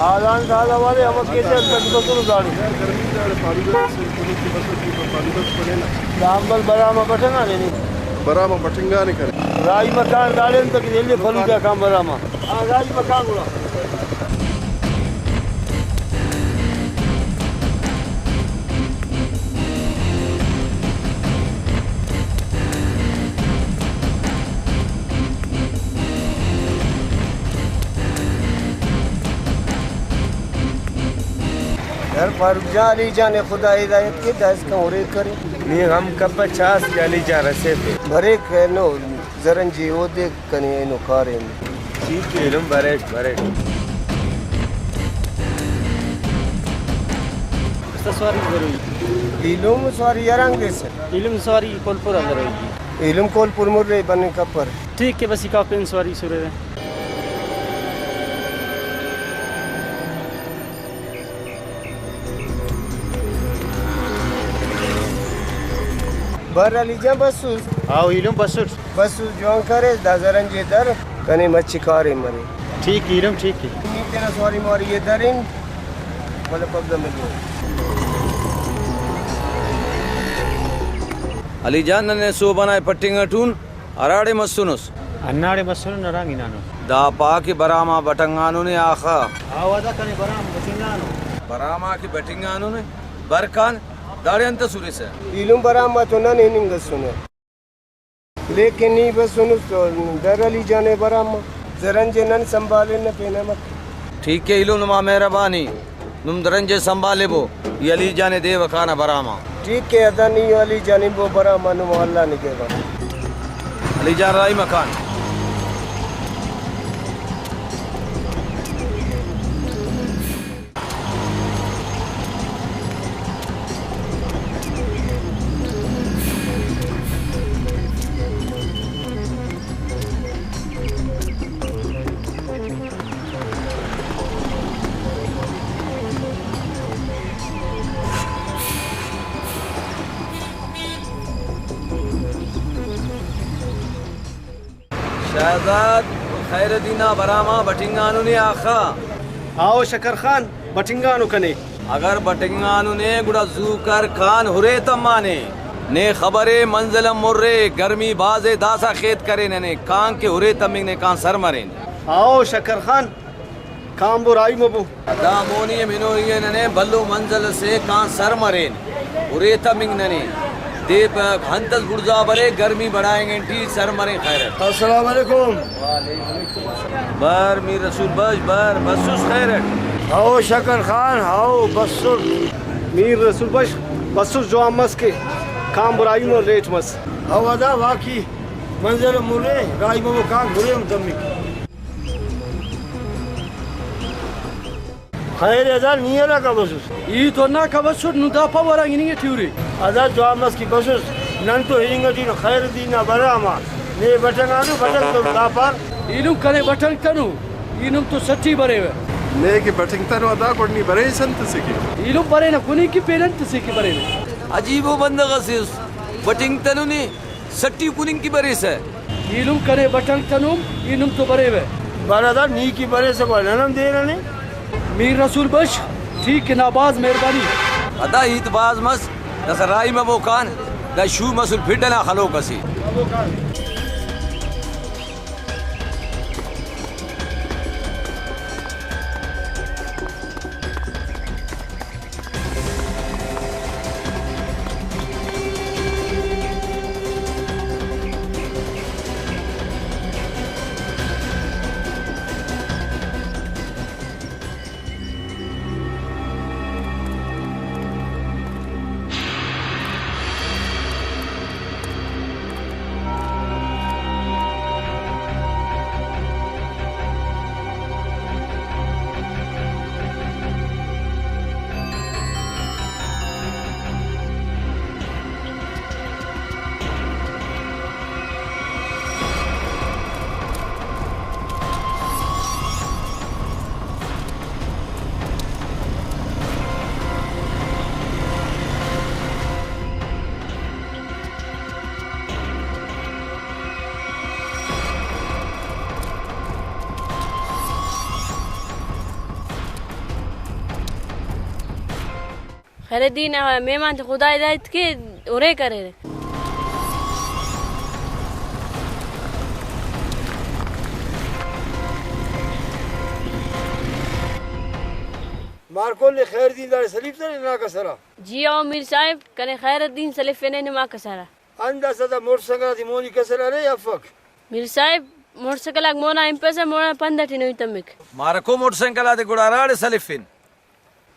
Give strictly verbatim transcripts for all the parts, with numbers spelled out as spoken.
آدان سال والے ہمر کیچ انت بسر داڑے۔ گرمی داڑے پانی بس سے، پانی بس سے، پانی بس پڑے نا۔ دا امبل برام آ بٹنگانے نی۔ برام آ بٹنگانے کنے۔ راہی مکان داڑے انت کہ ایلے فلوجا کان برام آ۔ ہاں، راہی مکان گڑا۔ یار فاروق جان، علی جان ءِ خدا ہدایت کے، داسکان ہرے کرے۔ نی غم کپہ، چاس کہ علی جان رسیفے۔ بریک اینو، زرنجے اودے کنے اینو کاریم۔ ٹھیک ہے، ایلم بریک، بریک۔ است سواری ضروری۔ ایلم سواری یرانگ دے سر۔ ایلم سواری کولپور آ ضروری۔ ایلم کولپور مرے بننگ کپر۔ ٹھیک ہے، بس ای کافی سواری سرے۔ بر علی جان بسوس۔ ہاؤ، ایلم بسٹ۔ بسوس، جوان کریس، دا زرنجے در، کنے مچے کاریم مرے۔ ٹھیک، ایلم ٹھیک ہے۔ نی تینا سواری مواری ءِ درین، ولے قبضہ ملو۔ علی جان، ننے سہب ئنا پٹنگ اٹون۔ ہراڑے مسنس؟ ہنداڑے مسنن ہرانگ ہنانو۔ دا پا کہ برام آ بٹنگانو نے آخا۔ ہاو، ادا کنے برام بٹنگانو۔ برام آ کہ بٹنگانو نے، برکان داڑے انت سریسہ؟ ایلم برام آ تو نن ہننگ اسنہ۔ لیکن نی بسنس تو در علی جان ءِ برام آ۔ زرنج ءِ نن سنبھالنہ پین امک۔ ٹھیک ہے، ایلم نما مہربانی۔ نم درنج ءِ سنبھالبو، ای علی جان ءِ دے و کانہ برام آ۔ ٹھیک ہے، ادا نی علی جان ہنبو برام آ، نم اللہ نگہبان۔ علی جان راہی مکان۔ شہزاد، خیر الدین آ برام آ بٹنگانو نے آخا۔ ہاؤ شکر خان، بٹنگانو کنے۔ اگر بٹنگانو نے گڑا زو کر کان ہرے تمانے۔ نے خبرے منزل آن مرے، گرمی بھازے داسہ خیت کرے ننے، کان کہ ہرے تمنگ نے کان سر مرین۔ ہاؤ شکر خان، کانبو راہی مبو۔ دا مونی ءِ منوئی ءِ ننے بھلو منزل اسے کان سر مرین۔ ہرے تمنگ ننے۔ دے پہ ہنتس بڑزا برے، گرمی بڑائینگ انٹی سر مرین خیرٹ۔ السلام علیکم۔ بر میر رسول بخش، بر بسوس خیرٹ۔ ہاؤ شکر خان، ہاؤ بسر۔ میر رسول بخش، بسوس جوان مس کہ کانبو راہی مر لیٹ مس۔ ہاؤ ادا واقعی منزل مرے، راہی مبو کان گرے ہم تمک۔ خیر ادا نی ہرا کبسس؟ ای تو نا کبسٹ، نو دا پاو ہرا گننگ ٹی ہورے۔ ادا جوان مس کہ بسس، نن تو ہننگ ٹی نو خیر الدین نا برام آ۔ نے بٹنگانو، بٹنگ تو دا پار۔ ای نم کنے بٹنگ تنو، ای نم تو سٹی بریوہ۔ نے کہ بٹنگ تنو ادا گڑ نی بریس انت سے کہ؟ ای نم برینہ کننگ کہ پین انت سے کہ برینہ۔ عجیب و بندغ اسے اس، بٹنگ تنو نے۔ سٹی کننگ کہ بریسہ۔ ایلم کنے بٹنگ تنوم، ای نم تو بریوہ۔ برادر، نی کہ بریسہ گڑا نن ہم دینہ نے۔ میر رسول بخش، ٹھیک ہے نا، بھاز مہربانی۔ ادا ہیت بھاز مس، داسہ راہی مبو کان، دا شوم اسل پھڈ ئنا خلوک اسے۔ خیر الدین نا مہمان تے خدا ہدایت کے، ہرے کریرے۔ مارکو نے خیر الدین داڑے سلیف تنے نما کسرا؟ جی او میر صاحب، کنے خیر الدین سلفینے نما کسرا۔ انت داسہ دا موٹر سائیکل آتے مونی کسر ارے افک؟ میر صاحب، موٹر سائیکل آک مونا ہنپسہ، مونا پند اٹی نوئی تمک۔ مارکو موٹر سائیکل آتے گڑا ہراڑے سلفن؟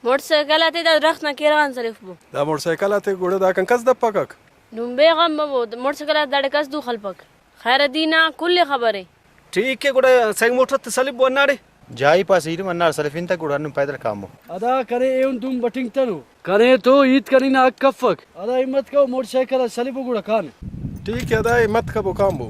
موٹر سائیکل آتے دا درخت نا کیرغ آن سلفبو۔ دا موٹر سائیکل آتے گڑا داکان کس دپکک؟ نم بے غم مبو، موٹر سائیکل آتے داڑے کس دو خلپک۔ خیر الدین آ کل ءِ خبر ءِ۔ ٹھیک ءِ، گڑا سنگ موٹر تے سلبو ہنداڑے۔ جائی پاس ایلم ہنداڑے سلفن تا گڑا ہندن پیدل کامو۔ ادا کنے ایہن دن بٹنگتنو۔ کنے تو ہیت کننگ نا حق افک۔ ادا ہمت کیو موٹر سائیکل آ سلبو گڑا کان۔ ٹھیک ءِ، ادا ہمت کبو کامو۔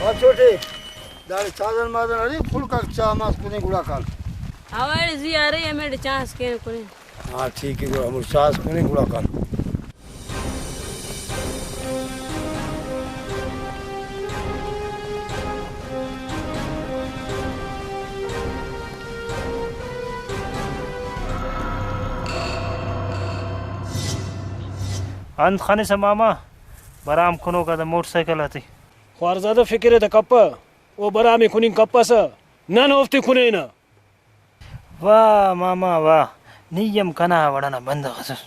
ہاں چھوٹے، داڑے چادر مادر ارے، خلکاک چاہ ماس کنے گڑا کان۔ اوڑے زی ارے، ہمیڑے چاہ اس کنے کنے۔ ہاں ٹھیک ءِ، گڑا ہمو چاہ اس کنے گڑا کان۔ انت خنسہ ماما، برام کنوکا دا موٹر سائیکل آتے۔ خوارزادہ فکر ءِ تہ کپہ، او برام ءِ کننگ کپسہ، نن اوفتے کنینہ۔ واہ ماما واہ، نی ہم کنا وڑ ئنا بندغ ئسس۔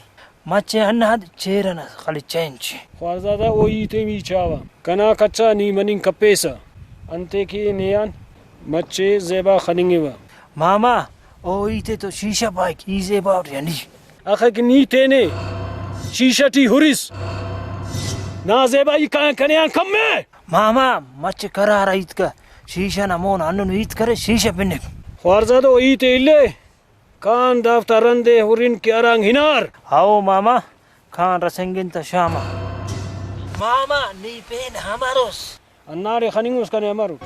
مچے ہندادے چہرہ نا خالی چینج۔ خوارزادہ او ہیت ءِ ہم ای چاوہ۔ کنا کچا نی مننگ کپیسہ۔ انتئے کہ نے آن مچے زیبا خننگوہ۔ ماما، او ہیت ءِ تو شیشہ پائک، ای زیبا اٹ یا نی؟ اخہ کہ نی تینے شیشہ ٹی ہرس۔ نا زیبائی کنے آن کم ءِ۔ ماما، مچہ قرار آ ہیت کہ شیشہ نا مون آ ہندن ہیت کرے، شیشہ پنک۔ خوارزادہ او ہیت ءِ الے، کان دافتا رند ءِ ہرن کہ ہرانگ ہنار۔ ہاؤ ماما، کان رسینگن تہ شام آ۔ ماما، نی پین امر اس؟ ہنداڑے خننگ اس کنے امر اٹ۔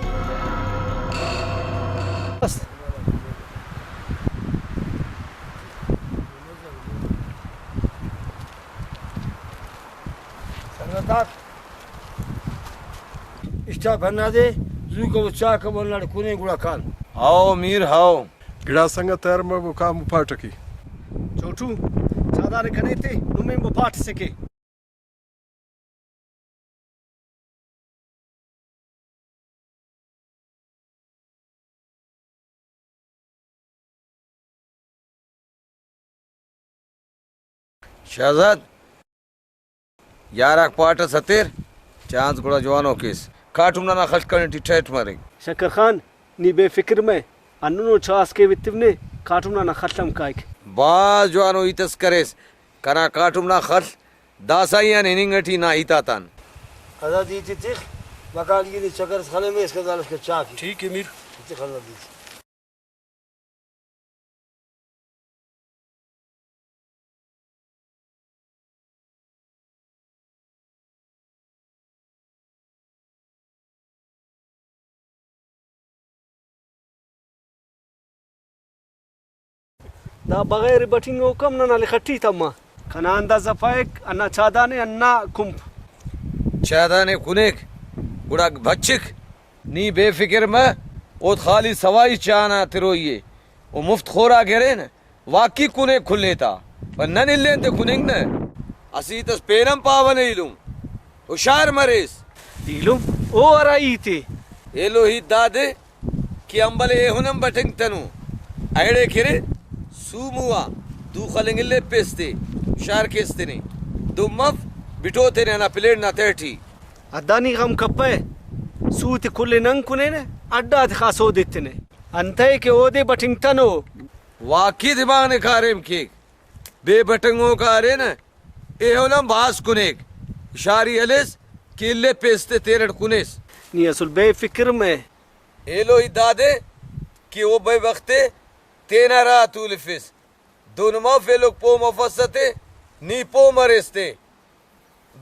سنگتاک، اسٹاپ ہندادے، زو کبو چاہ کبو ہنداڑے کنے گڑا کان۔ ہاؤ میر ہاؤ۔ گڑاس سنگت تیار مبو، کامو پاٹ ئٹی۔ چھوٹو، چادانے کنے تے، نمے ہم پاٹ ئسے کے۔ شہزاد، یار آک پاٹ ئس ہتیر، چانس گڑا جوانو کیس۔ کاٹم ننا خل کنے ٹی ٹائٹ مریک۔ شکر خان، نی بے فکر مہ، ہندنو چاس کے وتو نے، کاٹم ننا خل ہم کائک۔ بھاز جوانو ہیت اس کریس، کنا کاٹم نا خل داسہ ہی آن ہننگ ٹی نا ہیت آتان۔ آزادی تے تخ، بقال گی نے چکر اس خلے میں اس کا دالس کا چاکی۔ ٹھیک ہے میر۔ تخ آزادی تے۔ دا بغیر بٹنگوک ہم ننا لخ ٹی تما۔ کنا اندازہ پائک، ہندا چادان ءِ، ہندا کنپ۔ چادان ءِ کنیک، گڑا بچک۔ نی بے فکر مہ، اود خالی سوائی چاہ نا تروئی ءِ۔ او مفت خوراک ارینہ۔ واقعی کنے کھلے تا، پر نن الین تے کننگ نہ۔ اسہ ہیت اس پین ہم پاوہ نہ ایلم، ہشار مریس۔ ایلم او ہرا ہیت ءِ؟ ایلو ہیت دادے کہ امبل ایہن ہم بٹنگتنو، ایڑے کرے سومو آ دو خلنگ الیپیس تے، ہشار کیس تینے۔ دم مف، بٹو تینے ہندا پلیٹ نا تہٹی۔ ہندا نی غم کپہ، سو تے کل ئے نن کنینہ، اڈ آتے خاص اودے ایتنہ۔ انتئے کہ اودے بٹنگتنو۔ واقعی دماغ نے کاریم کیک۔ بے بٹنگوک آ ارینہ، ایہن ہم بھاز کنیک۔ ہشاری ہلیس، کہ الیپیس تے تینٹ کنیس۔ نی اسل بے فکر مہ۔ ایلو ہیت دادے کہ او بے وخت ءِ تینا راہ تولفس۔ دن مف ایلوک پہہ مفس تے، نی پہہ مریس تے۔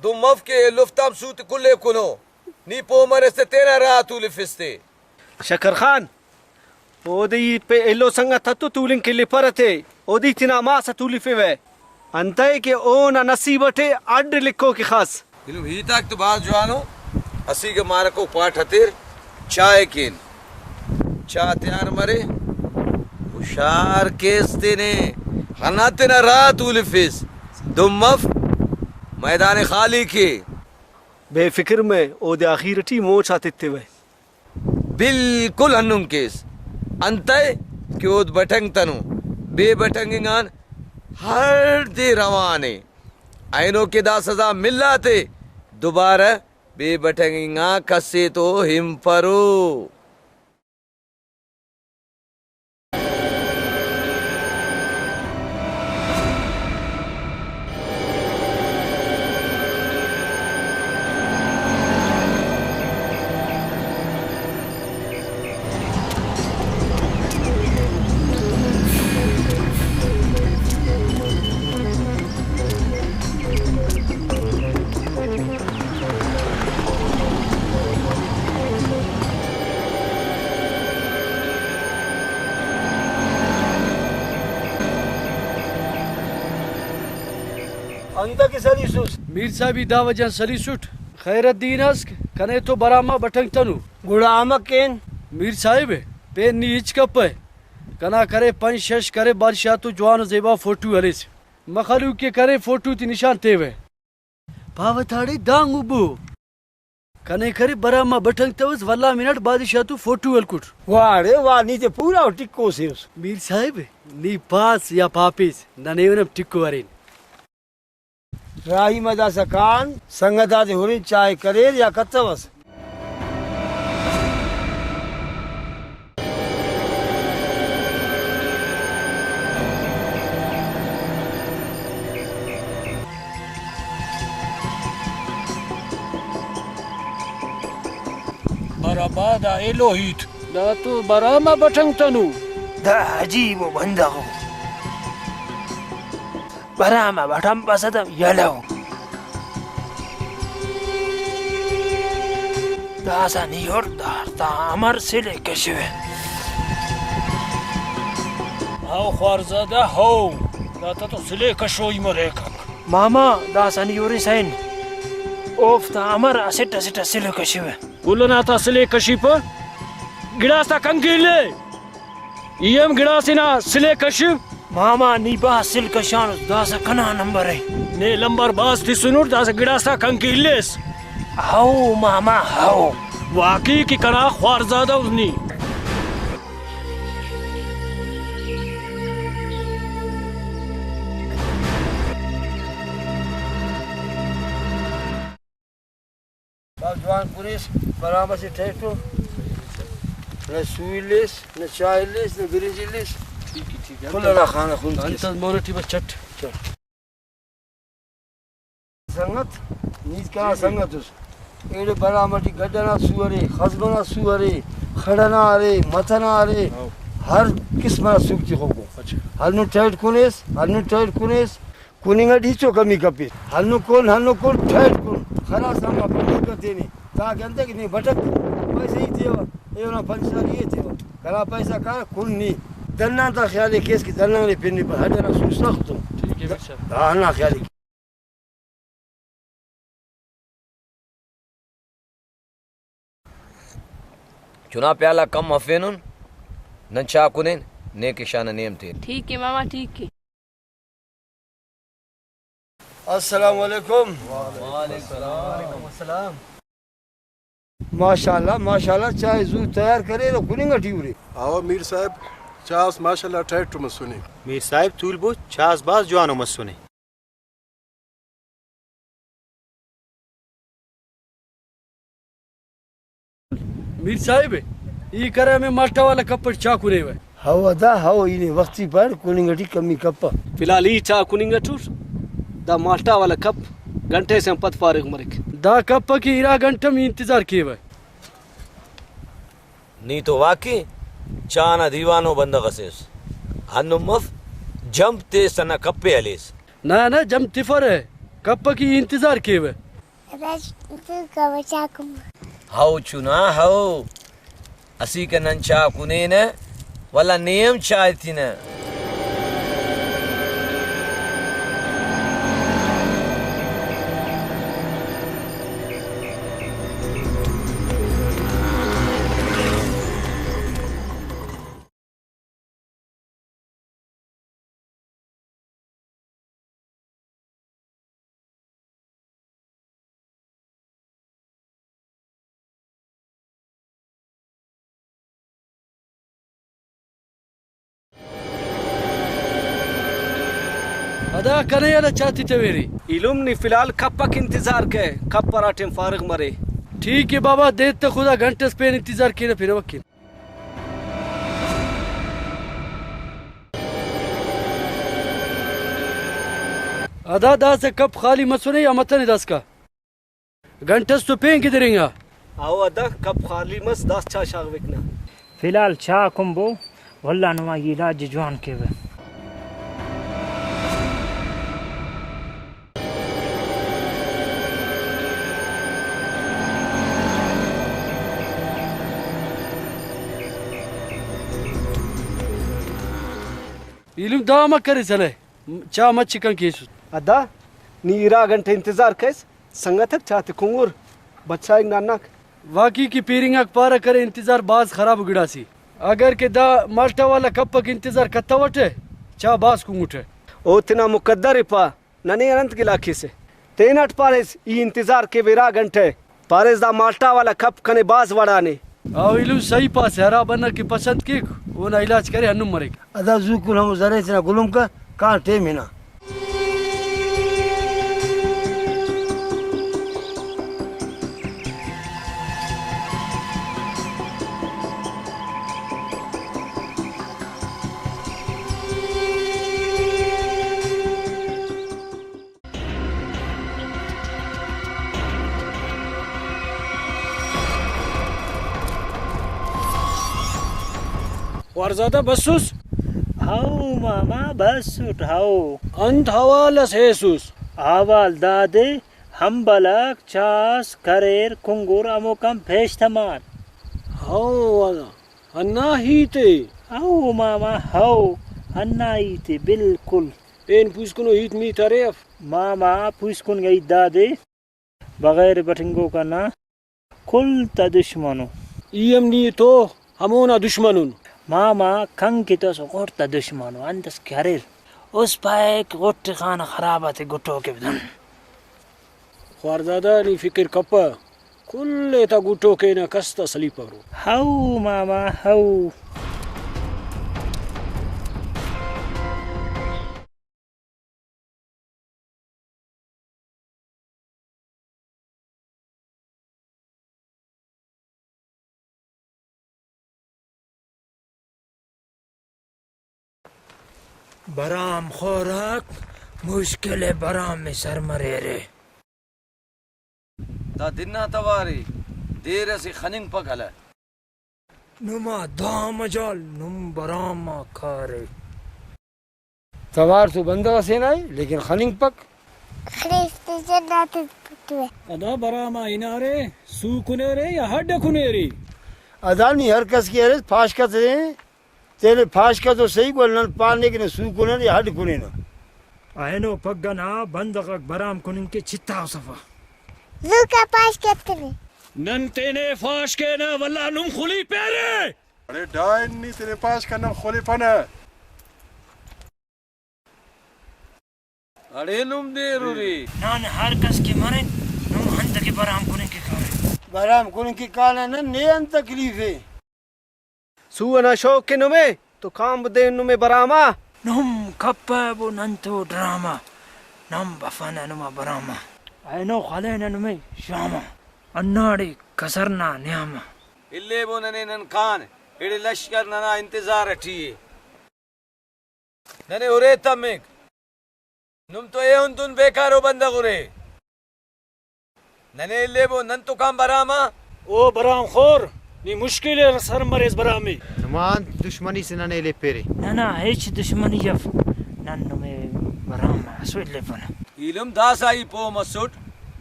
دن مف کہ ایلوفتا ہم سوت کل ایکنو، نی پہہ مریس تے تینا راہ تولفس تے۔ شکر خان، اودے ای پہ ایلو سنگت اتو تولنگ کلیپرہ تے، اودے ای تینا ماس ءِ تولیفیوہ۔ انتئے کہ اونا نصیب اٹے اڈ لکھوک ءِ خاص۔ ایلم ہیت آک تو بھاز جوانو۔ اسیکہ مارکو پاٹ ہتیر، چائے کین۔ چاہ تیار مرے، ہشار کیس تینے۔ ہندا تینا راہ تولفیس۔ دن مف میدان خالی کے۔ بے فکر مہ، اودے آخیر ٹی موچ آ تتوہ۔ بالکل ہندن کیس، انتئے کہ اود بٹنگتنو، بے بٹنگنگ آن ہر دے روان ءِ۔ اینو کہ دا سزا ملاتے، دوبارہ بے بٹنگنگ آ کسے تو ہنپرو۔ انتکہ سلیسس؟ میر صاحب، ای دا وجہ آن سلیسٹ، خیر الدین اس کنے تو برام آ بٹنگتنو۔ گڑا امر کین؟ میر صاحب، پین نی ہچ کپہ، کنا کرے پنچ شش کرے بادشاہ تو جوان و زیبا فوٹو ہلیس، مخلوق کہ کرے فوٹو تے نشان تیوہ۔ پاوہ تاڑے دانگ ابو۔ کنے کرے برام آ بٹنگتوس، ولدا منٹ بادشاہ تو فوٹو ہلکٹ۔ واہ رے واہ، نی تے پورا ٹکو سے اس۔ میر صاحب، نی پاس یا پاپیس، ننے ایہن ہم ٹکو ارین۔ راہی مہ داسہ کان، سنگت آتے ہرن، چائے کریر یا کتوس۔ برابا دا ایلو ہیت۔ دا تو برام آ بٹنگتنو۔ دا عجیب و بندغ ءُ۔ برام آ بٹنپسہ تہ یلہ ءُ۔ داسہ نی ہر دار تا امر سلے کشوہ۔ ہاو خوارزادہ ہاو، دا تا تو سلے کشوئی مریکک۔ ماما، داسہ نی ہرسہ ہن، اوفتا امر اسٹ اسٹ آ سلے کشوہ۔ کل ئنا تا سلے کشیپہ، گڑاس تا کنکے الے۔ ای ہم گڑاس ئنا سلے کشو۔ ماما، نی بھاز سل کشانس، داسہ کنا نمبر ءِ۔ نے لمبر بھاز تسنٹ، داسہ گڑاس تا کنکے الیس۔ ہو ماما، ہو۔ واقعی کہ کنا خوارزادہ اس نی۔ بھاز جوان کنیس، برابر سے ٹائٹو۔ نہ سو الیس، نہ چائے الیس، نہ برنج الیس۔ ٹھیک ہے، ٹھیک ہے۔ کل ئنا خانہ خن کیس۔ انت مون ٹی بس چٹ۔ چٹ۔ سنگت، نی کنا سنگت اس۔ ایڑے برام ٹی گڈ ئنا سو ارے، خزم ئنا سو ارے، خڑ ئنا ارے، مت ئنا ارے، ہاں۔ ہر قسم ئنا سوک تخوکو۔ اچھا۔ ہندن ٹائٹ کنیس، ہندن ٹائٹ کنیس۔ کننگ اٹ ہچو کمی کپیس۔ ہندن کن، ہندن کن، ٹائٹ کن۔ خلاص، ہمہ پنی کتینے۔ تاکہ انتئے کہ نے بٹک پیسہ ہی تیوہ، ایونا پنچ سال ہی تیوہ۔ کنا پیسہ کارہ، کن نی۔ دنان تا خیال ءِ کیس کہ دنان ءِ پن پر ہڈ ئنا سو سخت ءُ۔ ٹھیک ہے، بے شک۔ ہاں، ہندا خیال ءِ۔ چنا پیالہ کم ہفینن، نن چاہ کنین، نے کہ شانہ نیم تین۔ ٹھیک ہے ماما، ٹھیک ہے۔ السلام علیکم۔ وعلیکم السلام۔ ماشاءاللہ، ماشاءاللہ، چائے زو تیار کریر و کننگ ٹی ارے۔ ہاو میر صاحب، چاہ اس ماشاءاللہ ٹائٹ مسنے۔ میر صاحب تول بو، چاہ اس بھاز جوانو مسنے۔ میر صاحب، ای کرے ہمے مالٹا والا کپ اٹ چاہ کنیوہ؟ ہو دا، ہو، ای نے وختی پار کننگ ٹی کمی کپہ۔ فی الحال ای چاہ کننگ اٹ اُر، دا مالٹا والا کپ گھنٹہ سے آن پد فارغ مریک۔ دا کپ ئکہ اِرا گھنٹہ م ای انتظار کیوہ۔ نی تو واقعی چاہ نا دیوانو بندغ ئسے اُس۔ ہندن مف، جمپ تیس ہندا کپ ءِ ہلیس۔ نہ نہ، جمپ تفرہ، کپ ئکہ ای انتظار کیوہ۔ ہئو چنا، ہئو۔ اسیکہ نن چاہ کنینہ، ولدا نے ہم چاہ ایتنہ۔ ادا کنے یلہ چاہ تتویرے۔ ایلم نی فی الحال کپ ئک انتظار کیہ، کپ ہرا ٹائم فارغ مرے۔ ٹھیک ءِ بابا، دے تہ خدا گھنٹہ اس پین انتظار کینہ، پھر وکن۔ ادا داسہ کپ خالی مسنے یا متنے داسکا؟ گھنٹہ اس تو پین گدرینگا۔ او ادا کپ خالی مس، داس چاہ شاغوک نا۔ فی الحال چاہ کنبو، ولدا نما ای علاج جوان کیوہ۔ ایلم دا امر کریسہ نئے، چاہ مچکان کیسس۔ ادا نی اِرا گھنٹہ انتظار کیس، سنگتک چاہ تے کنگر، بچائک نا ہناک۔ واقعی کہ پیرنگ آک پارہ کرے انتظار بھاز خراب گڑاسے۔ اگر کہ دا مالٹا والا کپ ئکہ انتظار کتوٹہ، چاہ بھاز کنگٹہ۔ او تینا مقدر ءِ پا۔ ننے ہرا انت گلہ کیسہ؟ تینٹ پاریس ای انتظار کیوہ اِرا گھنٹہ، پاریس دا مالٹا والا کپ کنے بھاز وڑانے۔ او ایلم صحیح پاسہ، ہرا بندغ کہ پسند کیک اونا علاج کرے ہندن مریک۔ ادا زوکن ہمو زرے تینا گلم کہ کان ٹائم ہنا۔ خوارزادہ بسس؟ ہئو ماما بسٹ ہئو۔ انت حوال اس ہیسس؟ حوال دادے، ہمبل آک چاہ اس کریر کنگر ہموکان پیش تمان۔ ہئو ہنا ہیت ءِ۔ ہئو ماما ہئو، ہنا ہیت ءِ بالکل۔ پین پوسکنو ہیت میت ارے اف۔ ماما پوسکن گئی دادے۔ بغیر بٹنگوک آ نا کل تا دشمن ءُ۔ ای ہم نی تو ہمونا دشمن اُن۔ ماما کن کہ تو اسہ غٹ تا دشمن ءُ، انت اس کہ اریر، اس پائک غٹ خانہ خراب آتے گٹو کہ بدن۔ خوارزادہ نی فکر کپہ، کل ءِ تا گٹو کینہ، کس تا سلیپرو۔ ہئو ماما ہئو۔ برام خوراک مشکل ءِ، برام ءِ سر مریرے۔ دا دن آ توارے، دیر اسے خننگپک ہلہ۔ نما دا مجال نم برام آ کارے۔ توار تو بندغ اسے نا ءِ، لیکن خننگپک۔ خلیفتے جنات پتوے۔ ادا برام آ ہنارے، سو کنیرے یا ہڈ کنیرے؟ ادا نی ہر کس کہ ارے پاش کتنے۔ تینے پاش کتو صحیح، گڑا نن پانے کہ نن سو کنن یا ہڈ کننہ۔ اینو پگہ نا بندغ آک برام کننگ کہ چتاوسفہ۔ زوکا پاش کتنے۔ نن تینے پاش کینہ، ولدا نم خلی پیرے۔ اڑے ڈائن نی تینے پاش کنن خلپنہ۔ اڑے نم دیر ارے۔ نن ہر کس کہ مرین، نم انت کہ برام کننگ کہ کارین۔ برام کننگ کہ کانہ نن، نے انت تکلیف ءِ؟ سو ئنا شوق کہ نمے تو کانبو دین نمے برام آ۔ نم کپبو نن تو ڈرامہ، نم بفنہ نما برام آ۔ اینو خلینہ نمے شام آ، ہنداڑے کسر نا نیام آ۔ الیبو ننے نن کان، ایڑے لشکر ننا انتظار ٹی ءِ۔ ننے ارے تمک۔ نم تو ایہن دن بیکارو بندغ ارے۔ ننے الیبو، نن تو کان برام آ۔ او برام خور، نی مشکل ءِ سر مریس برام ءِ۔ نمان دشمنی سے ننے لیپیرے۔ ننا ہچ دشمنی اف، نن نمے برام آ اسو الیپنہ۔ ایلم داسا ای پہہ مسٹ،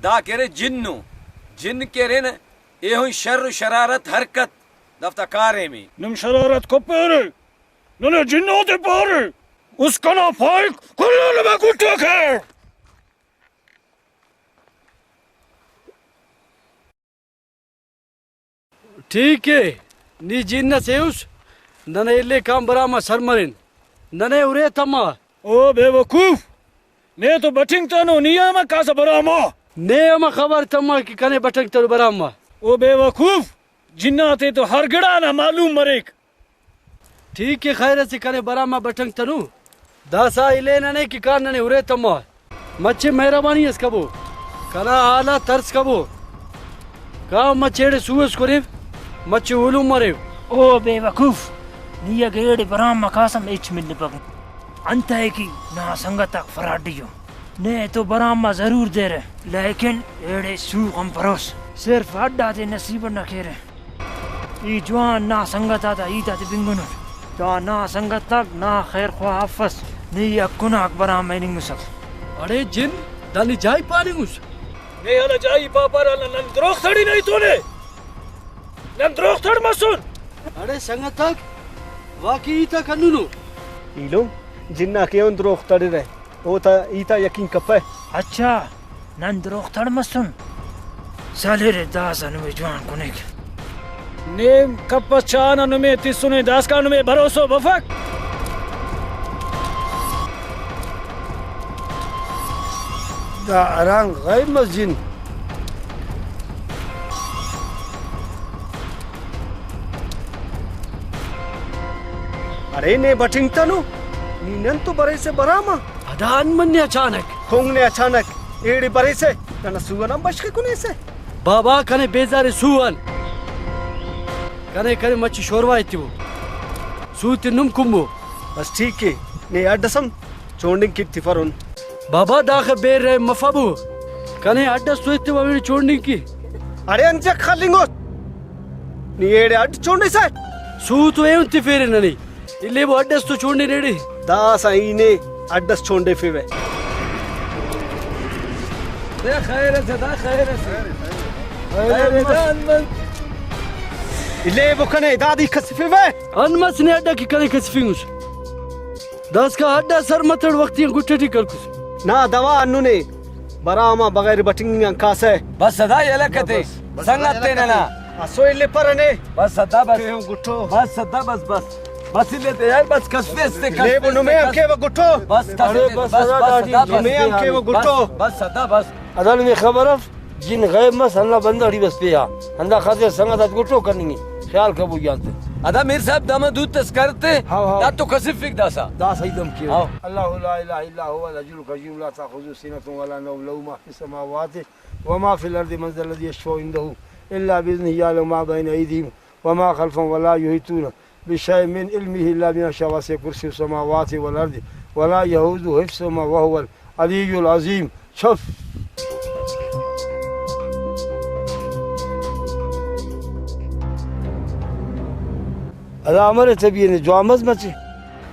دا کہ ارے جن ءُ، جن کہ ارے نہ، ایہن شر و شرارت حرکت دافتا کاریم ءِ۔ نم شرارت کپیرے، ننے جن آتے پارے۔ اس کنا پائک کل نمے گٹا کیر۔ ٹھیک ءِ، نی جن ئسے اُس، ننے الیک آن برام آ سر مرین، ننے ارے تما۔ او بے وقوف، نے تو بٹنگتنو، نی ہم کاسہ برام آ۔ نے ہم خبر تما کہ کنے بٹنگتنو برام آ۔ او بے وقوف، جناتے تو ہر گڑا نا معلوم مریک۔ ٹھیک ءِ، خیر اسے کنے برام آ بٹنگتنو۔ داسا الے ننے کہ کان ننے ارے تما۔ مچے مہربانی اس کبو۔ کنا حال آ ترس کبو۔ کان مچے ایڑے سو اس کریو، مچے ایلم مریو۔ او بے وقوف، نی اگہ ایڑے برام آ کاسم ہچ ملپک۔ انتئے کہ نا سنگت آک فراڈی ءُ۔ نے تو برام آ ضرور دیرہ، لیکن ایڑے سو غم پروس۔ صرف اڈ آتے نصیب اٹ نہ کیرہ۔ ای جوان نا سنگت آتا ہیت آتے بنگنٹ۔ دا نا سنگت آک نا خیر خواہ افس۔ نی اکن آک برام ہننگسک۔ اڑے جن، دا نی جائی پاننگس؟ نے ہندا جائی پاپارہ، نن دروغ تڑی نہیں تو نے۔ نن دروغ تڑ مسن۔ اڑے سنگت آک، واقعی ہیت آک ہننو۔ ایلم، جن آک ایہن دروغ تڑرہ۔ اوتا ہیت آ یقین کپہ۔ اچھا، نن دروغ تڑ مسن۔ سلرے داسہ نمے جوان کنیک۔ نیم کپس چاہ نا نمے تسنے، داسکان نمے بھروسہ بفک۔ دا ہرانگ غیب مس جن۔ اڑے نے بٹنگتنو، نی نن تو بریسہ برام آ۔ ادا انت منہ اچانک؟ کنگ نے اچانک ایڑے بریسہ، ننا سو ئنا بشخ کنیسہ۔ بابا کنے بیزار سو آن۔ کنے کنے مچہ شوروا ایتبو۔ سو تے نم کنبو۔ بس ٹھیک ءِ، نے اڈ اس ہم چونڈنگ کن تفرن۔ بابا داخہ بے رحم مفبو۔ کنے اڈ اس تو ایتبو ہمے چونڈنگ کن۔ اڑے انت جک خلنگوس۔ نی ایڑے اڈ چونڈسہ؟ سو تو ایہن تفیرے ننے۔ الیبو اڈ اس تو چونڈن ایڑے۔ داسہ ای نے اڈ اس چونڈیفیوہ۔ دا خیر اسے، دا خیر اسے۔ خیر اسے۔ الیبو کنے دادی کسفیوہ۔ انت مس نے اڈ کہ کنے کسفنگس۔ داسکا اڈ آ سر متڑ وختی آن گٹ ٹی کلکس۔ نا دوا ہندن ءِ، برام آ بغیر بٹنگنگ آن کاسہ۔ بس ادا یلہ کتے، بس، بس، سنگت تے ننا۔ اسو الیپرہ نے۔ بس ادا بس۔ کیہو گٹو۔ بس ادا بس بس۔ بس الیتے یار، بس کسفیس تے، کسفیس تے، لیبو نمے ہم کیوہ گٹو۔ بس کسفیس تے، بس بس ادا بس ادا بس۔ نمے ہم کیوہ گٹو۔ بس، بس ادا بس۔ ادا نمے خبر اف۔ جن غیب مس، ہندا بندغ ٹی بس پیا۔ ہندا خاطر سنگت آتے گٹو کننگے۔ خیال کبو ایہان تے۔ ادا میر صاحب، دم دوت اس کرتے۔ ہاؤ، ہاؤ۔ دا تو کسفک داسا۔ دا صحیح دم کیو۔ ہاؤ۔ الله لا إله إلا هو الحي القيوم لا تأخذه سنة ولا نوم له ما في السماوات وما في الأرض من ذا الذي يشفع عنده إلا بإذنه يعلم ما بين أيديهم وما خلفهم ولا يحيطون بشيء من علمه إلا بما شاء وسع كرسيه السماوات والأرض ولا يؤوده حفظهما وهو العلي العظيم. چف. ادا امر طبیعی نے جوان مس مچے۔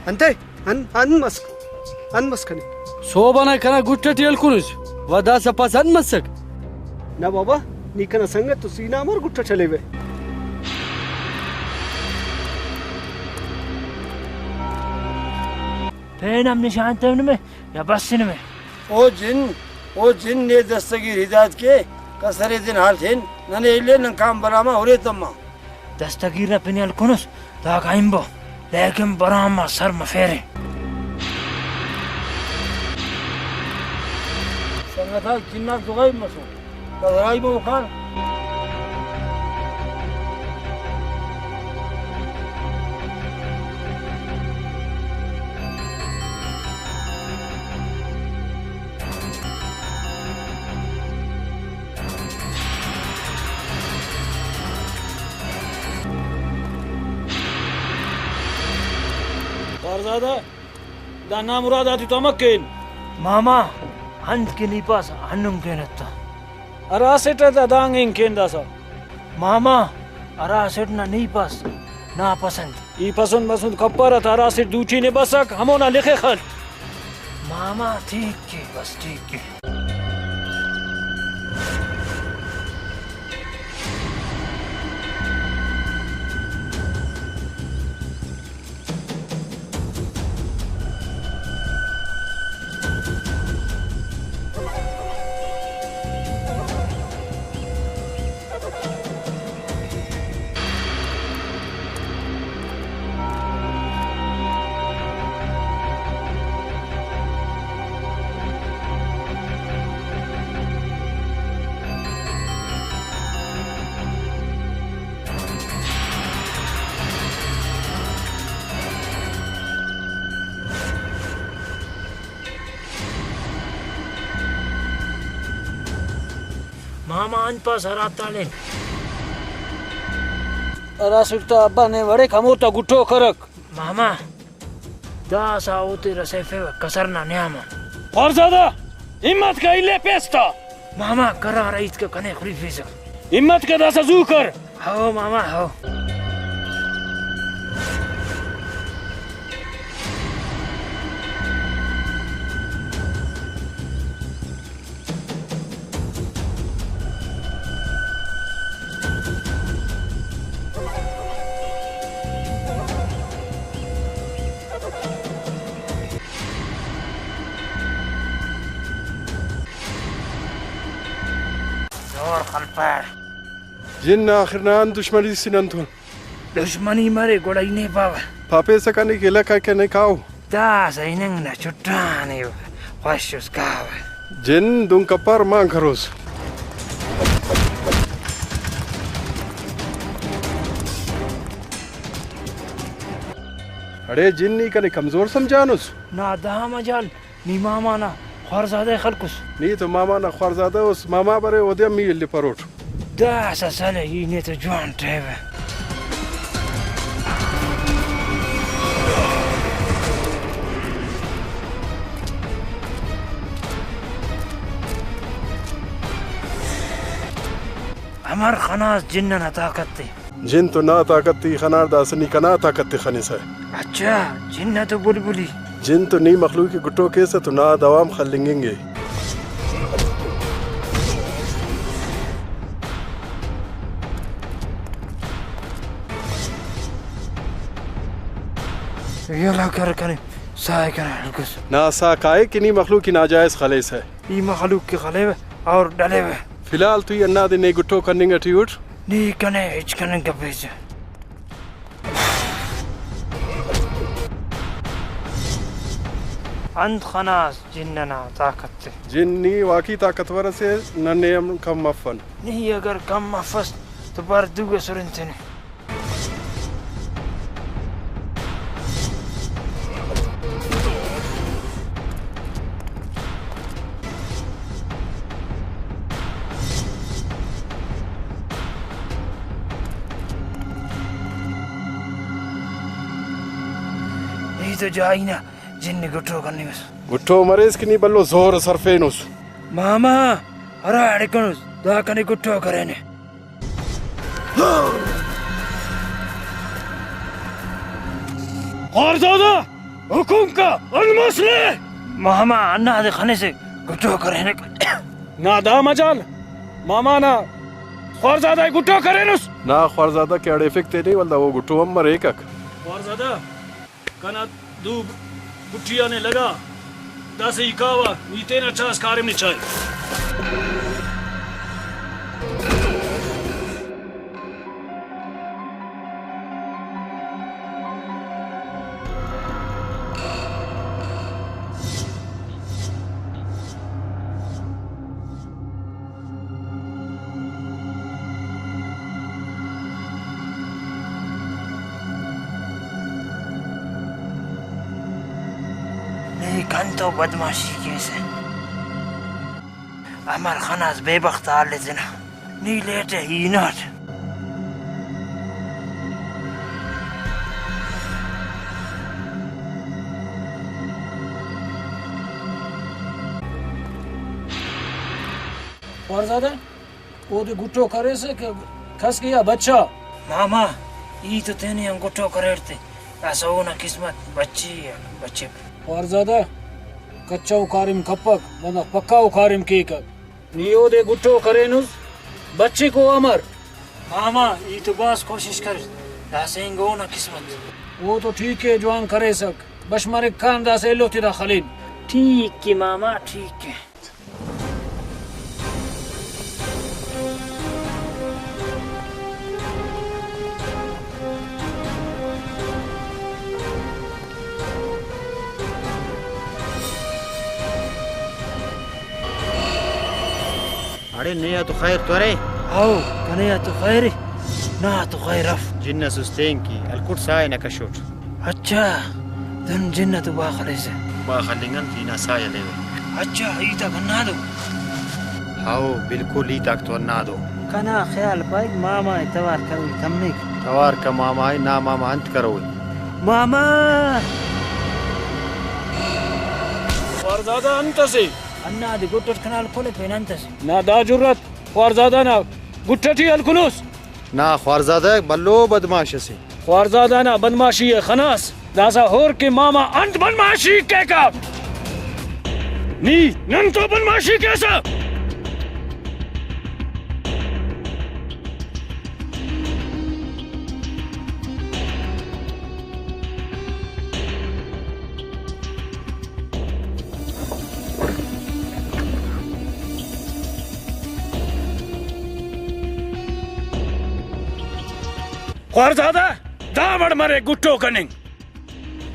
انتئے؟ ان، ان مسک، ان مس کنے۔ سہب ئنا کنا گٹ ئٹی ہلکنس، و داسہ پاس ان مسک۔ نہ بابا، نی کنا سنگت اس، ای نا امر گٹ ئٹ ہلیوہ؟ پین ہم نشان تمنمے یا بسنمے؟ او جن، او جن، نے دستگیر ہدایت کے، کسرے دن حال تھن، ننے الے نن کان برام آ ہرے تما۔ دستگیر نا پن ہلکنس، داکا ہنبو، لیکن برام آ سر مفیرے۔ سنگتاک، جناک تو غائب مسو، بس غائب مکان۔ کارزادہ، دا نا مراد آتے تو امر کین؟ ماما، انت کہ نی پاس، ہندن کینہ تا۔ ہرا سیٹ آ تا دانگ اینگ کین داسہ۔ ماما، ہرا سیٹ نا نی پاس، ناپسند۔ ای پسند مسند کپرہ تا ہرا سیٹ دوٹی نے بسک، ہمونا لخے خل۔ ماما، ٹھیک کے، بس ٹھیک کے۔ ماما، انت پاس ہرا تالین؟ ہرا سیٹ تا ابا نے وڑک ہمو تا گٹو کرک۔ ماما، داسہ اوتے رسیفیوہ کسر نا نیام آ۔ خوارزادہ، ہمت کہ، الے پیستا۔ ماما، قرار ہیت کہ کنے خلیفیسہ۔ ہمت کہ، داسہ زو کر۔ ہو ماما، ہو۔ زور خلپر۔ جن آخر نا انت دشمنی اس نن تون؟ دشمنی مرے، گڑا ای نے پاوہ۔ پاپیسہ کنے کہ لکہ کنے کاو۔ داسہ ہننگ نا چٹانے، خوش اس کاوہ۔ جن دن کپار مان کروس۔ اڑے جن، نی کنے کمزور سمجھانس؟ نا، دا مجال۔ نی ماما نا خوارزادہ ءِ خلکس۔ نی تو ماما نا خوارزادہ اس، ماما برے اودے ہم ای الپروٹ۔ داسہ سلے ای نے تو جوان ٹہیوہ۔ امر خناس جن ئنا طاقت ءِ۔ جن تو نا طاقت ءِ خنار، داسہ نی کنا طاقت ءِ خنسہ۔ اچھا، جن تو بلبلی۔ جن تو نی مخلوق ءِ گٹو کیسہ تو نا دوام خلنگنگ ءِ۔ یلا کر کنے ساہ کنا ہلکس۔ نا ساہ کائے کہ نی مخلوق ءِ ناجائز خلیسہ۔ ای مخلوق ءِ خلیوہ اور ڈلیوہ۔ فی الحال تو ای ہندادے نے گٹو کننگ ٹی اٹ۔ نی کنے ہچ کننگ کپیسہ۔ انت خناس جن ئنا طاقت ءِ؟ جن نی واقعی طاقتور ئسے، ننے ہم کم مفن۔ نی اگر کم مفس تو بر دو ئسر انت نے۔ نی تو جائی نا جن گٹو کننگس۔ گٹو مریس کہ نی بھلو زور ئس ہرفینس۔ ماما، ہراڑے کنس، دا کنے گٹو کرینے۔ خوارزادہ، حکم کا، المس نے۔ ماما، ہندادے خنسہ گٹو کرینک۔ نا دا مجال، ماما نا خوارزادہ ءِ گٹو کرینس۔ نا خوارزادہ کہ اڑیفک تینے، ولدا او گٹو ہم مریکک۔ خوارزادہ، کنا دو بٹی آ نے لگا، داسہ ای کاوہ، نی تینا چا ئس کاریم نے چائے۔ نی کنتو بدمعاشی کیسہ؟ امر خناس بے بخت حال ءِ تینا۔ نی لیٹہ ہی ناٹ۔ خوارزادہ، اودے گٹو کریسہ کہ کس کہ یا بچا؟ ماما، ای تو تینے آن گٹو کریٹ تے، داسہ اونا قسمت بچے یا بچک۔ خوارزادہ، کچا او کاریم کپک، بندغ پکا او کاریم کیکک۔ نی اودے گٹو کرینس، بچک او امر؟ ماما، ای تو بھاز کوشش کر، داسہ انگا اونا قسمت۔ او تو ٹھیک ءِ، جوان کریسک، بش مریک کان داسہ ایلو تے دا خلین۔ ٹھیک ءِ ماما، ٹھیک ءِ۔ اڑے نے آ تو خیر تو ارے؟ ہاؤ، کنے آ تو خیر ءِ، نا تو خیر اف۔ جن اس استین کی، ہلکٹ ساہ نا کشوٹ۔ اچھا، دن جن تو با خلیسہ۔ با خلنگ انت، ای نا ساہ ہلیوہ۔ اچھا، ہیت آک ہندا دو؟ ہاؤ، بالکل ہیت آک تو ہندا دو۔ کنا خیال پائک ماما ءِ توار کروئی تمک۔ توار کا ماما ءِ، نا ماما انت کروئی؟ ماما! خوارزادہ انت اسے؟ ہندا دے گٹ اٹ کنا ہلکنے پین انت اسے؟ نا دا جرات خوارزادہ نا گٹ اٹی ہلکنس؟ نا، خوارزادہ بھلو بدمعاش اسے۔ خوارزادہ نا بدمعاشی ءِ خناس، داسہ ہور کہ ماما انت بدمعاشی کیکہ۔ نی نن تو بدمعاشی کیسہ۔ خوارزادہ، دا وڑ مرے گٹو کننگ۔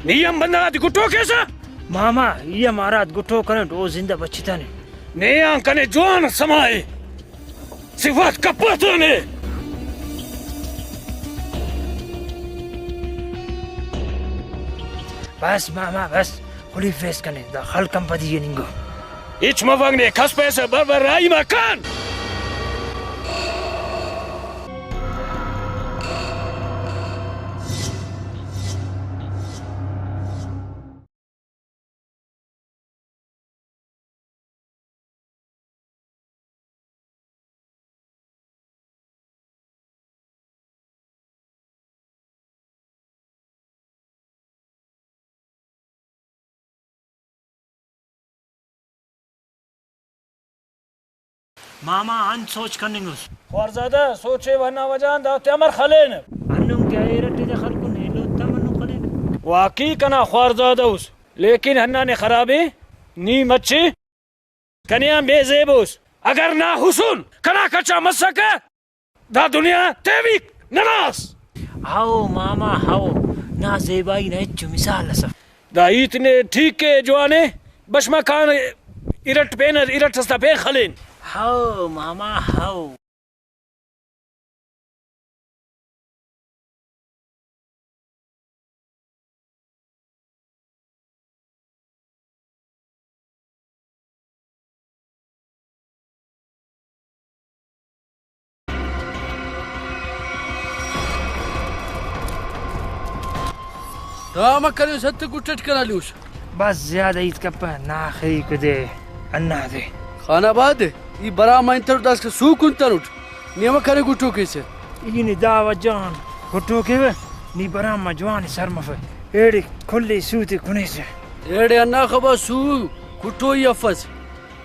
نی ہم بندغ آتے گٹو کیسہ؟ ماما، ای ہم ہرات گٹو کرینٹ، او زندہ بچتنے۔ نے آن کنے جوان سما ءِ۔ صفت کپتنے۔ بس ماما، بس۔ خلیفیس کنے، دا خلک ہم پدی ءِ ننگو۔ ہچ مفنگ نے، کس پیسہ بر بر راہی مکن۔ ماما انت سوچ کننگ اس؟ خوارزادہ، سوچ ءِ، ہندا وجہ آن دافتے امر خلینہ؟ ہندن کہ ارٹ تے خلکنے، ایلو تم ہندن خلینہ۔ واقعی کنا خوارزادہ اس، لیکن ہندا نے خرابی نی مچے کنے آن بے زیب اس۔ اگر نا حسن کنا کچا مسکہ، دا دنیا تیویک نناس۔ ہاؤ ماما، ہاؤ، نا زیبائی نا ہچو مثال اس اف۔ دا ہیت نے ٹھیک ءِ، جوان ءِ، بش مکان ارٹ پین، ارٹ اس تا پین خلین۔ ہاؤ ماما، ہاؤ۔ دا امر کریس، انت گٹ اٹ کنا ہلیوس؟ بس زیادہ ہیت کپہ، نا خیک دے، ہندا دے۔ خان آباد، ای برام آ انتنٹ داسکان سو کنتنٹ، نی امر کنے گٹو کیسہ؟ ای نی دا وجہ آن گٹو کیوہ، نی برام آ جوان سر مفہ، ایڑے کل ئے سو تے کنیسہ۔ ایڑے ہندا خبر سو کٹوئی افس۔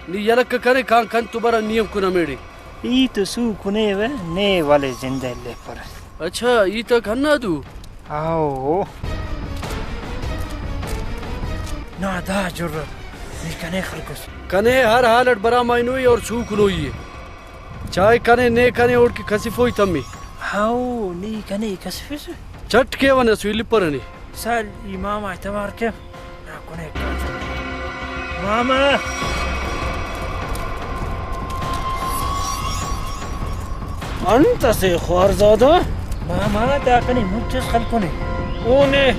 نی یلہ کنے کان کنتو برا، نی ہم کنم ایڑے۔ ای تو سو کنیوہ، نے ولے زندہ الیپرہ۔ اچھا، ای تک ہندا دو؟ ہاؤ۔ نا دا جرات نی کنے خلکس۔ کنے ہر حال اٹ برامائنوئی اور سو کنوئی ءِ۔ چائے کنے نے کنے اوڑکہ کسفوئی تمے۔ ہاؤ، نی کنے کسفسہ۔ چٹ کیوہ نہ سو الیپرہ نے۔ سال ای ماما توار کیو۔ نا کنے کاٹہ۔ ماما! انت اسے خوارزادہ؟ ماما، دا کنے مچ اس خلکنے۔ او نے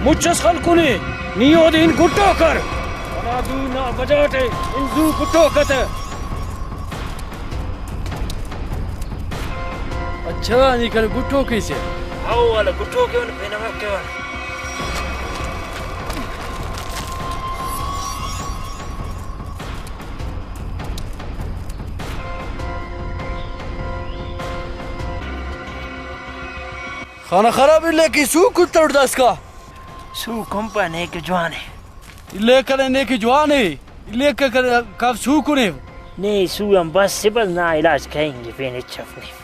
مچ اس خلکنے؟ نی اودے ہن گٹو کر۔ ہرا دو نا بجاٹ ءِ، ہن زو گٹو کتہ۔ اچھا، نی کنے گٹو کیسہ؟ ہاؤ، والا گٹو کیون، پین امر کیون۔ کنا خراب الیک ای سو کتر داسکا۔ سو کمپا نیک جوان ءِ۔ الیک کنے نیک جوان ءِ۔ الیک کنے کب سو کنے۔ نے سو ہم بس بس نا علاج کھائیں گے پین اچ اف نے۔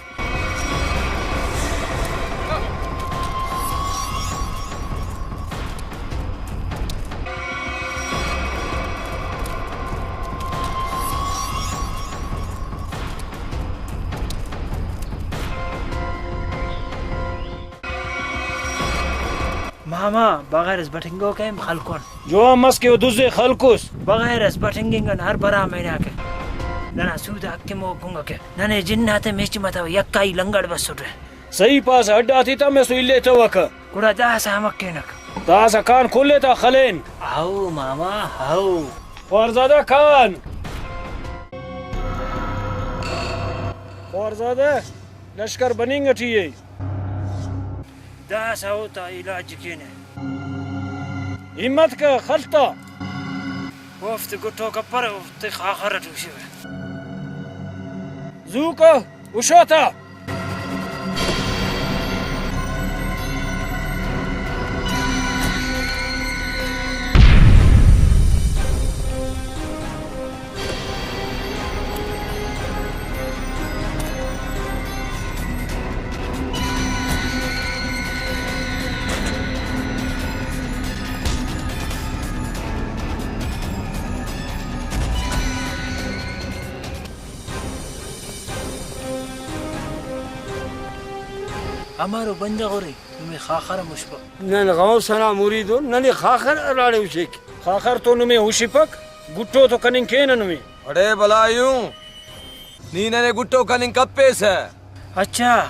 ماما، بغیر اس بٹنگوک ءِ ہم خلکن۔ جوان مس کہ او دزے خلکس۔ بغیر اس بٹنگنگ ان ہر برام ہناکہ۔ ننا سود حق مو کنگکہ۔ ننے جن آتے میچ متو یکائی لنگڑ بسٹہ۔ صحیح پاس، اڈ آتے تم اسو الے توکہ۔ گڑا داسہ ہمک کینک۔ داسہ کان کھلے تا خلین۔ ہاؤ ماما، ہاؤ۔ خوارزادہ کان۔ خوارزادہ لشکر بننگ ٹی ءِ۔ داسہ اوتا علاج کینہ۔ ہمت کہ خلتا۔ اوفتے گٹو کپرہ، اوفتے خاخر اٹ ہشوہ۔ زوکو ہشو تا۔ امر و بندغ ارے، نمے خاخر ہم ہشپک۔ نن غوث ئنا مرید ان، ننے خاخر ہراڑے ہشیک؟ خاخر تو نمے ہشپک، گٹو تو کننگ کینہ نمے۔ اڑے بلایوں، نی ننے گٹو کننگ کپیسہ۔ اچھا،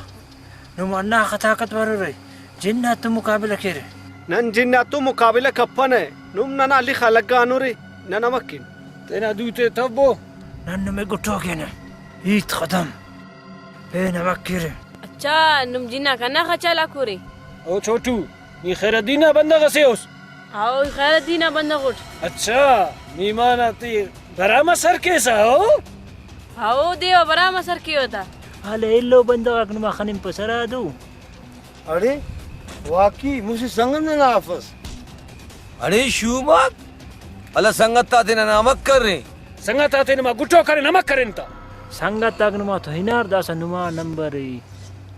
نم ہنداخہ طاقتور ارے، جن آتتون مقابلہ کیرے؟ نن جن آتتون مقابلہ کپنہ، نم ننا لخ آ لگانرے، نن امر کین؟ تینا دوتے تبو۔ نن نمے گٹو کینہ، ہیت ختم۔ پین امر کیرے۔ اچھا، نم جن آک ہنداخہ چالاک ارے؟ او چھوٹو، نی خیر الدین نا بندغ ئسے اس؟ ہاؤ، ای خیر الدین نا بندغ اٹ۔ اچھا، نی مانا تے برام آ سر کیسہ، ہاؤ؟ ہاؤ، دے و برام آ سر کیوہ تا۔ ہلے ایلو بندغ آک نما خننپسہ ہرا دو۔ اڑے واقعی مسہ سنگت ننا افس۔ اڑے شوم آک، ولدا سنگت آتے ننا امر کرین؟ سنگت آتے نما گٹو کرین، امر کرین تا۔ سنگت آک نما تو ہنار، داسہ نما نمبر ءِ۔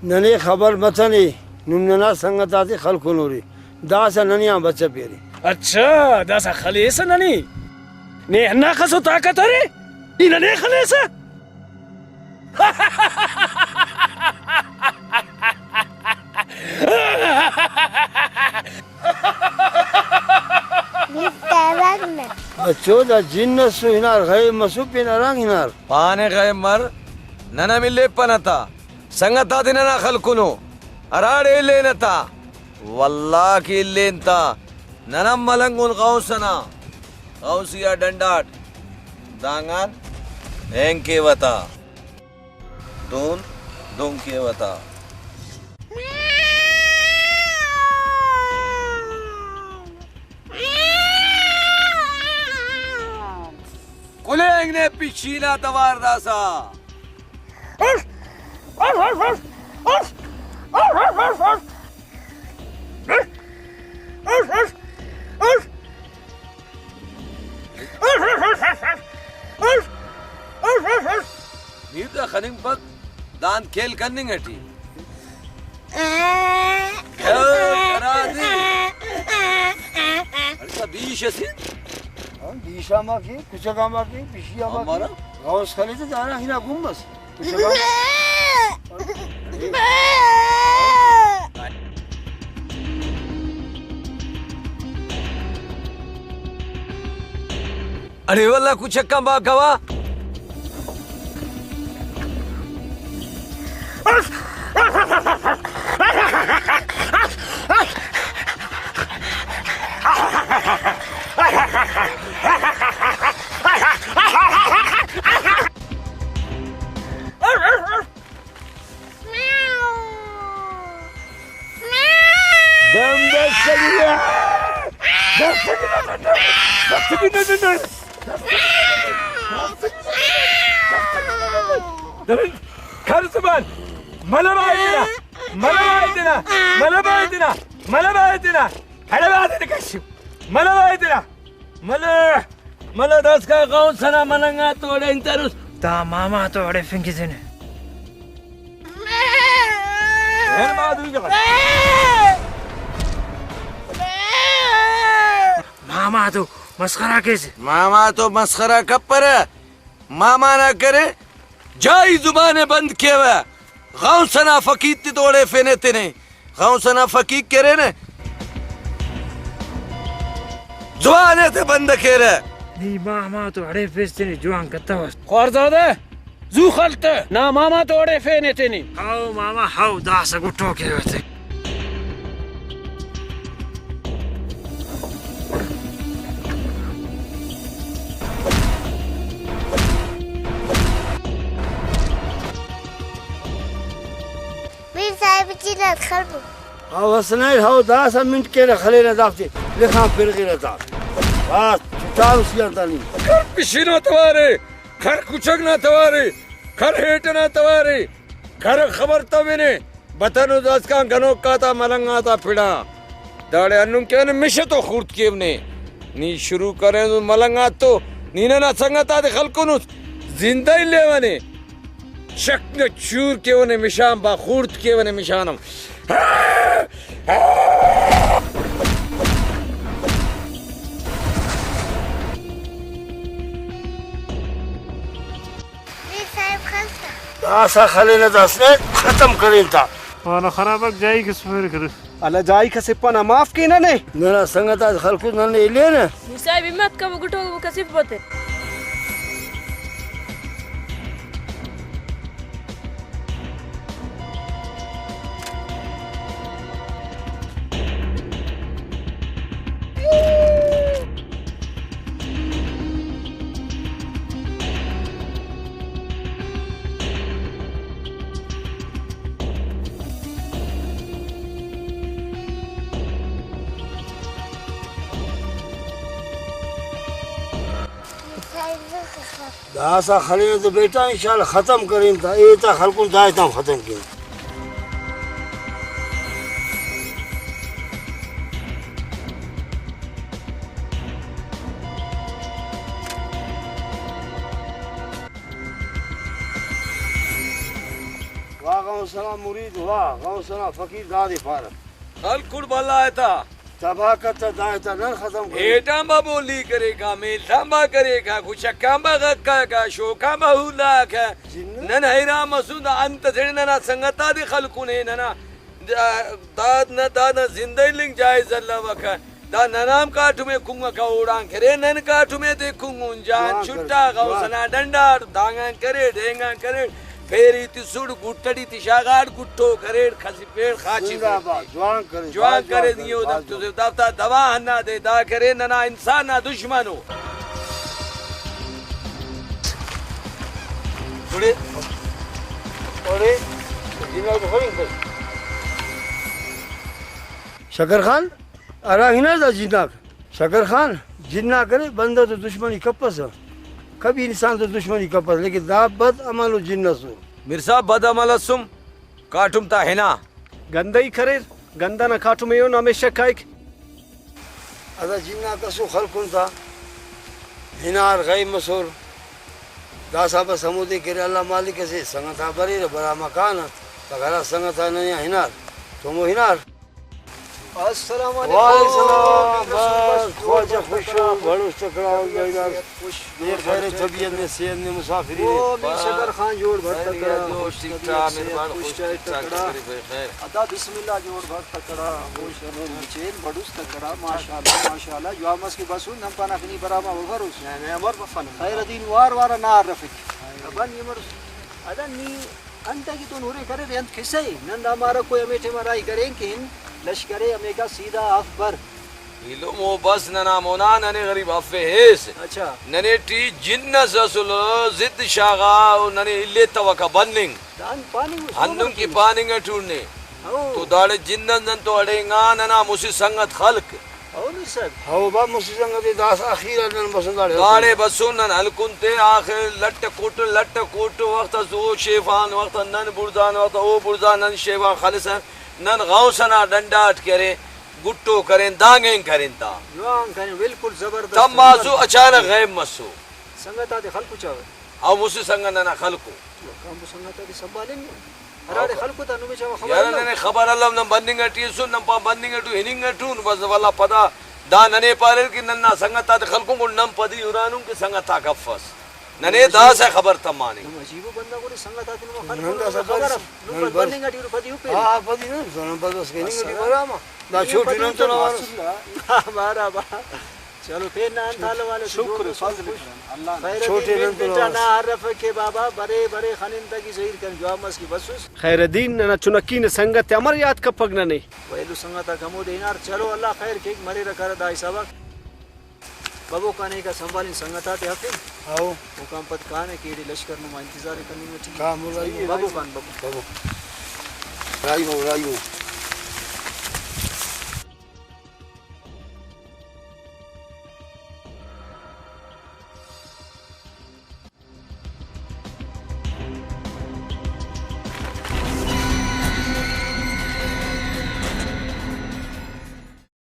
ننے خبر متنے، نم ننا سنگت آتے خلکنورے۔ داسہ ننے آن بچفیرے۔ اچھا، داسہ خلیسہ ننے؟ نے ہنداخسو طاقت ارے؟ ای ننے خلیسہ؟ بچو، دا جن ئسو، ہنار غیب مسو، پین ہرانگ ہنار۔ پانے غیب مر، نن ہم الیپنہ تا۔ سنگت آتے ننا خلکنو، ہراڑے الینہ تا، واللہ کہ الین تا۔ نن ہم ملنگ ان غوث ئنا، غوثی آ ڈنڈاٹ دانگان ہین کیوہ تا، دون دون کیوہ تا۔ کلینگ نے پشی نا توار داسہ۔ میر دا خننگپک داانت کیل کننگ اٹی۔ او، ہرادے۔ ہڑسا بیش اسے۔ ہاں، بیش آ ما کے، کچک آ ما کے، پشی آ ما کے۔ ہمارا؟ غوث خلیسہ دانا ہنا گم بس۔ کچک آ۔ اڑے واللہ کچک آن با کوا۔ دم دستگی ءِ۔ دستگی ءِ۔ دستگی ءِ۔ دستگی ءِ۔ کر زبان۔ ملو بھائی میرا۔ ملو بھائی تینا، ملو بھائی تینا، ملو بھائی تینا، ہڑے بھائی تینا کشو، ملو بھائی تینا، ملو، ملو داسکان غوث نا ملنگ آ تو اڑے انت اروس۔ دا ماما تو اڑے فنگ کسنے۔ ہر بھائی دوئی جگہ۔ ماما تو مسخرہ کیسے؟ ماما تو مسخرہ کپرہ۔ ماما نا کرے جائی زبان ءِ بند کیوہ۔ غوث ئنا فقیر تے تو اڑیفینے تینے۔ غوث ئنا فقیر کرینے۔ زبان ءِ تے بند کیرہ۔ نی ماما تو اڑیفیس تینے جوان کتوس۔ خوارزادہ، زو خل تہ۔ نا ماما تو اڑیفینے تینے۔ ہاؤ ماما، ہاؤ، داسہ گٹو کیوہ تے۔ میر صاحب، چنات خلبو۔ او حسنین، ہو داسہ منٹ کیرہ خلیرہ دافتے، لخان پرغیرہ تا۔ بس، چھٹا اسی آن تانی۔ کر پشینا توارے، کر کچک نا توارے، کر ہیٹ نا توارے، کر خبر تمنے۔ بتنو داسکان گنوک آتا ملنگ آتا پڑا۔ داڑے ہندن کہ ننے مش تو خوڑت کیو نے۔ نی شروع کریس ملنگ آتو۔ نی ننا سنگت آتے خلکنس۔ زندہ الیوہ نے۔ شک نہ چور کیوہ نے مشان با، خوڑت کیوہ نے مشان ہم۔ میر صاحب خلک تا۔ داسہ خلینہ داسہ ختم کرین تا۔ والا خرابک جائی کہ سفر کرے۔ اللہ جائی کسے پنا معاف کینہ نے۔ ننا سنگت آتے خلکوس ننے الینہ۔ میر صاحب ہمت کبو گٹو کسیف بتے۔ داسہ خلینہ تو بیٹا، انشاءاللہ ختم کرین تا، اے تا خلکن دا ایتام ختم کین۔ واہ غوث نا مرید، واہ غوث نا فقیر، دادے پارہ۔ خلکڑ بھلا ایتا۔ تباہ کتہ، دا ایتا نن ختم کرے۔ ہیٹان با بولی کریکا، میل تان با کریکا، کچکان با غکاکا، شوکان با ہولاکا۔ جنو۔ نن حیران مسن دا انت اسیٹ ننا سنگت آتے خلکنے ننا۔ دا، دا نہ، دا نہ زندہ النگ جائز الوکہ۔ دا ننا ہم کاٹم ءِ کنگکہ اوڑان کرے، نن کاٹم ءِ تے کنگن۔ جان جوان چٹا کرے، غوث جوان۔ نا ڈنڈاٹ دانگان کرے، ڈینگان کرے، پیری تسوڑ، گٹڑی تشاغاٹ، گٹو کرے، کھسی پیڑ خاچی زندہ باد، جوان کرے، جوان بھاز کرے، جوان کرے، نی او بھاز دم تو جوان۔ دافتا دوا ہنا دے، دا کرے ننا انسان نا دشمن ءُ۔ اوڑے، اوڑے، جناک تو خرین کر۔ شکر خان، ہرا ہنا دا جناک۔ شکر خان، جناک ارے، بندہ تو دشمنی کپسہ، کبھی انسان تو دشمنی کپسہ، لیکن دا بد عمل و جن ئسر۔ میر صاحب، بد عمل ئسم، کاٹم تا ہنا۔ گندہ ای کریر، گندہ نا کاٹم ایہن ہمیشہ کائک۔ ادا جناک اسو خلکن تا ہنار غیب مسر۔ داسہ بس ہمودے کہ ارے اللہ مالک اسے سنگت آ بریرہ، برا مکان آ، تا ہرا سنگت آ ننے آ ہنار، تو ہمو ہنار۔ السلام علیکم۔ وعلیکم السلام۔ بس خواجہ خوش ہو، بھلوس تکڑا ہو، جوڑ بھرت۔ خوش، بے خیر، طبیعت نے، صحت نے، مسافری نے۔ او، میر شکر خان جوڑ بھر تکڑا، جوڑ خوش ٹھیک طبیعت ٹھاک، سے، مہربانی، خوش خوش ٹھیک ٹھاک، ٹکڑا۔ شکر خیر۔ ادا بسم اللہ جوڑ بھر تکڑا، خوش ہمے مچین بڑوس تکڑا، ماشاءاللہ، ماشاءاللہ، جوان مس کہ بسون، نم پانا کہ نی برابر وفروس۔ نہ، نہ، امر بفن۔ خیر الدین وار وار نار رفک۔ بن یہ مرس۔ ادا نی انت کہ تون ہرے کرے انت کسہ ءِ؟ نن دا مارا کوئی ہمے ٹائم آ راہی کرین کہ ہن لشکر ءِ ہمیکا سیدھا اف بر۔ ایلم او بس ننا مونا، ننے غریب افیس۔ اچھا۔ ننے ٹی جن اس اسل ضد شاغا و ننے الیتوکا بننگ۔ دان پاننگ اس ہندن عمر کہ کیس۔ پاننگ اٹ اُڑنے۔ او۔ تو داڑے جن اس نن تو اڑینگا، ننا مسہ سنگت خلک۔ او۔ صاحب۔ ہو با، مستی سنگت ءِ داسہ اخیر آ نن بسن داڑے۔ داڑے بسن نن ہلکن تے، آخر لٹ کوٹ، لٹ کوٹ وخت اس او شیفان، وخت نن بڑزان، وخت او بڑزان، نن شیفان خلسن، نن غوث ئنا ڈنڈا اٹ کرین، گٹو کرین، دانگین کرین تا۔ جوان کرین، بالکل زبردست۔ تماسو اچانک غائب مسو۔ سنگت آتے خلکو چاوہ۔ او مسہ سنگت ننا خلکو۔ کانبو سنگت آتے سنبھالن۔ ہراڑے خلکو تا نمے چاوہ خبر یار الو۔ ننے خبر الو، نن بننگ ٹی اسن، نن پا بننگ ٹو ہننگ ٹون، بس ولدا پدا دا ننے پاریر کہ ننا سنگت آتے خلکن، گڑا نن پدی ہرانن کہ سنگت آک افس۔ ننے داسہ خبر تمانے۔ نم عجیب و بندغ اُرے، سنگت آتے نما خلکن، نن داسہ خبر بس، اف۔ نم نن پد بس۔ بننگ ٹی اُرے، پدی ہُرپیرے۔ ہاں، ہاں، پدی نن، نن بس ہننگ ٹی برام۔ دا چھوٹی نن تو نواز۔ ہاں، بارا با۔ چلو، پین نا انت حال حوال ئسے؟ شکر جوڑ فضل مسر؟ کرم، اللہ نا۔ خیر چھوٹے الدین نن تو بنت نواز۔ نا ہر رفع کے بابا، برے برے خنن تا کہ زہیر کن جواب مس کہ بسوس۔ خیر الدین، ننا چنکی نا سنگت ءِ امر یات کپک ننے؟ و ایلو سنگت آک ہمودے ہنار۔ چلو، اللہ خیر کیک، مریرہ کارہ دا حساب آک۔ ببو کان ایکا سنبھالن، سنگت آتے ہفن۔ ہاؤ۔ اوکان پد کانہ کہ ایڑے لشکر نما انتظار ءِ کننگ ٹی۔ کان ملائی۔ ببو کان، ببو۔ ببو۔ رائی ببو، رائی ببو۔